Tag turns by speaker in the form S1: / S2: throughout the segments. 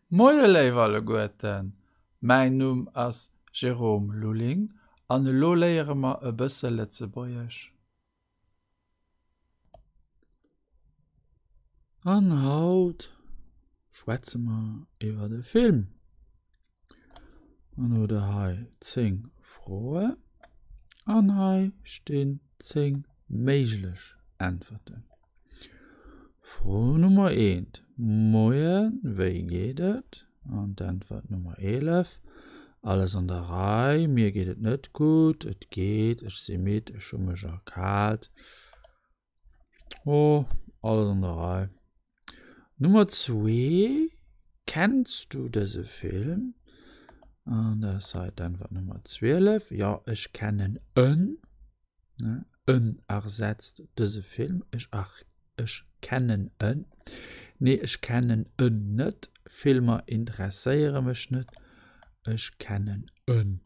S1: Moie léif alleguerten, mäin Numm ass Jérôme Lulling an elo léiere mer e bësse Lëtzebuergesch. An haut schwätze mer iwwer e Film. Dann hutt der hei 10 Froen an hei stinn 10 méiglech Äntwerten. Fro Nummer eent, Moien, wéi geet et? An d'Äntwert Nummer 11, Alles an der Rei, mir geet et net gutt, et geet, ech si midd, ech hu mech erkaalt. Oh, alles an der Rei. Nummer zwee, Kenns du dëse Film? An dat ass hei d'Äntwert Nummer 12, Jo, ech kennen en. En ersetzt dëse Film. Ech ech kennen en. Nee, ech kennen en net. Filmer interesséiere mech net. Ech kennen en.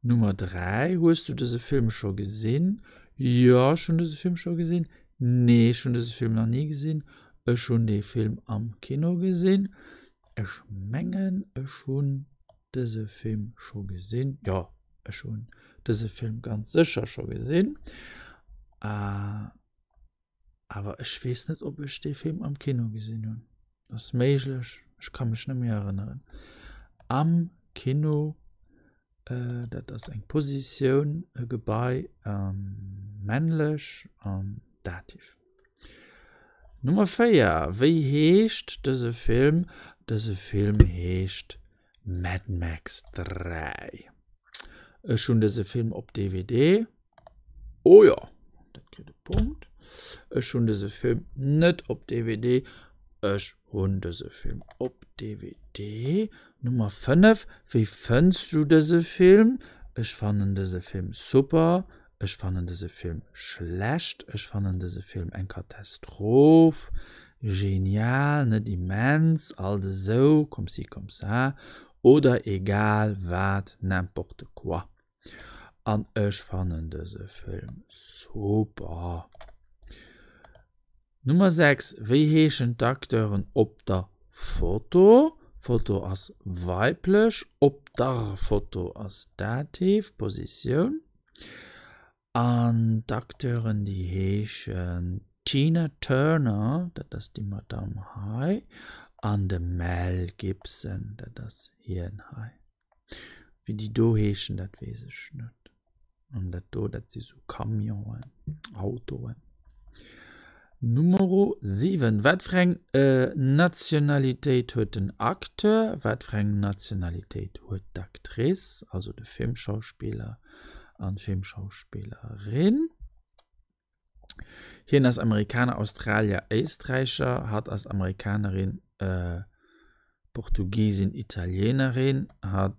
S1: Nummer 3, Hues du dëse Film scho gesinn? Jo, ech hunn dëse Film scho gesinn. Nee, ech hunn dëse Film nach ni gesinn. Ech hunn dee Film am Kino gesinn. Ech mengen, ech hunn dëse Film scho gesinn. Jo, ech hunn dëse Film ganz sécher scho gesinn. Awer ech weess net, ob ech dee Film am Kino gesinn hunn. Ass méiglech, ech ka mech net méi erënneren. Am Kino, dat ass eng Positioun, e Gebai, männlech an Dativ. Nummer 4, Wéi heescht dëse Film? Dëse Film heescht Mad Max 3. Ech hunn dëse Film op DVD. Oh jo, dat kritt e Punkt. Ech hunn dëse Film net op DVD. Ech hunn dëse Film op DVD. Nummer 5, Wéi fënns du dëse Film? Ech fannen dëse Film super. Ech fannen dëse Film schlecht. Ech fannen dëse Film eng Katastroph. Genial, net immens, alt esou, comme ci comme ça, oder egal wat, n'importe quoi. An ech fannen dëse Film super. Nummer 6, Wéi heeschen d'Acteuren op der Foto? Foto ass weiblech, op der Foto ass Dativ, Positioun. An d'Acteuren déi heeschen Tina Turner, dat ass déi Madamm hei, an de Mel Gibson, dat ass hien hei. Wéi déi do heeschen, dat weess ech net. An dat do, dat si sou Camionen, Autoen. Numero 7, Wat fir eng Nationalitéit huet den Acteur? Wat fir eng Nationalitéit huet d'Actrice, also de Filmschauspiller an d'Filmschauspillerin? Hien ass Amerikaner, Australier, Éisträicher. Hatt ass Amerikanerin, Portugisin, Italienerin. Hatt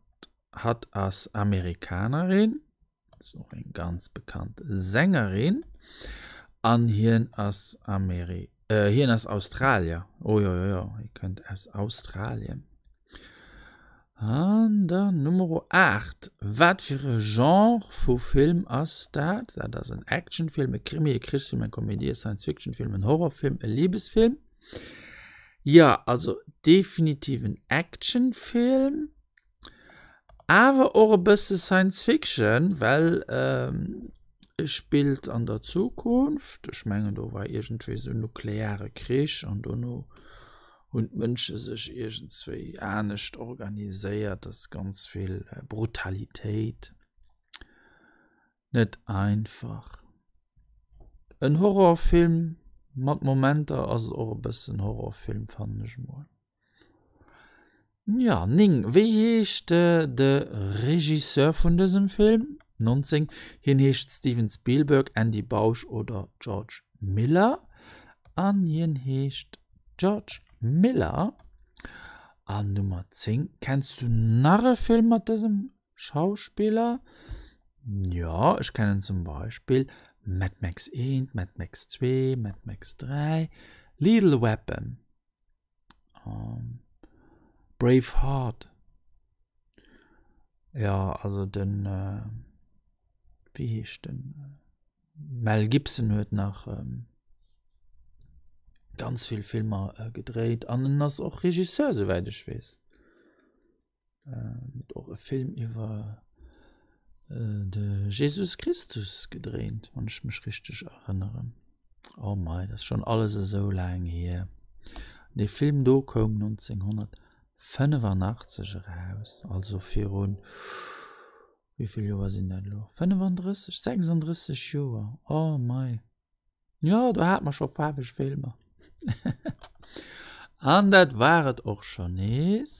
S1: hatt ass Amerikanerin, ass och eng ganz bekannt Sängerin. An hien ass Ameri hien ass Australier. Oh jo, jo, jo, hie kënnt aus Australien. An dann Numero 8, Wat fir e Genre vu Film ass dat? Dat ass en Actionfilm, e Krimi, e Krichsfilm, eng Komedie, e Science-Fiction-Film, en Horrorfilm, e Libesfilm. Jo, also definitiv en Actionfilm, awer och e bësse Science-Fiction, well e spillt an der Zukunft. Ech mengen do war iergendwéi esou nukleare Krich an dono hunn d'Mënsche sech iergendswéi anescht organiséiert, ass ganz vill Brutalitéit, net einfach. En Horrorfilm mat Momenter ass och e bëssen Horrorfilm fannen ech mol. Jo 9, Wéi heescht de Regisseur vun dësem Film? 19, Hien heescht Steven Spielberg, Andy Bausch oder George Miller an hien heescht George Miller. An Nummer 10, Kenns du nach e Film mat dësem Schauspiller? Jo, ech kennen zum Beispill Mad Max 1, Mad Max 2, Mad Max 3, Lethal Weapon, Braveheart. Jo, also den, wéi heescht den? Mel Gibson huet nach. Ganz vill Filmer äh, gedréit an en ass och Regisseur, souwäit ech weess. Äh, och e Film iwwer äh, de Jesus Christus gedréint, wann ech mech richteg erënneren. Oh mei, dat ass schonn alles esou laang hier. Dee Film do koum 1985 eraus, also virun, wéi vill Joer sinn dat elo? 35, 36 Joer, oh mei. Jo, do hate mer scho faarweg Filmer. An dat war et och scho nees.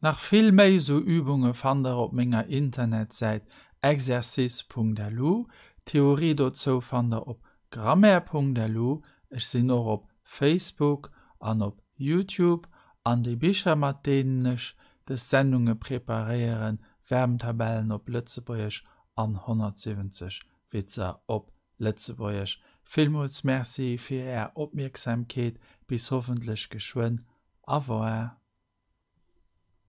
S1: Nach vill méi sou Übunge fannt der op menger Internetsäit exercice.lu. D'Theorie dozou fannt der op grammaire.lu. Ech sinn och op Facebook an op Youtube. An déi Bicher mat deenen ech des Sendunge preparéieren, Verbntabellen op Lëtzebuergesch an 170 Witzer op Lëtzebuergesch. Villmools Merci fir är Opmierksamkeet, bis hoffentlech geschwënn. Au revoir.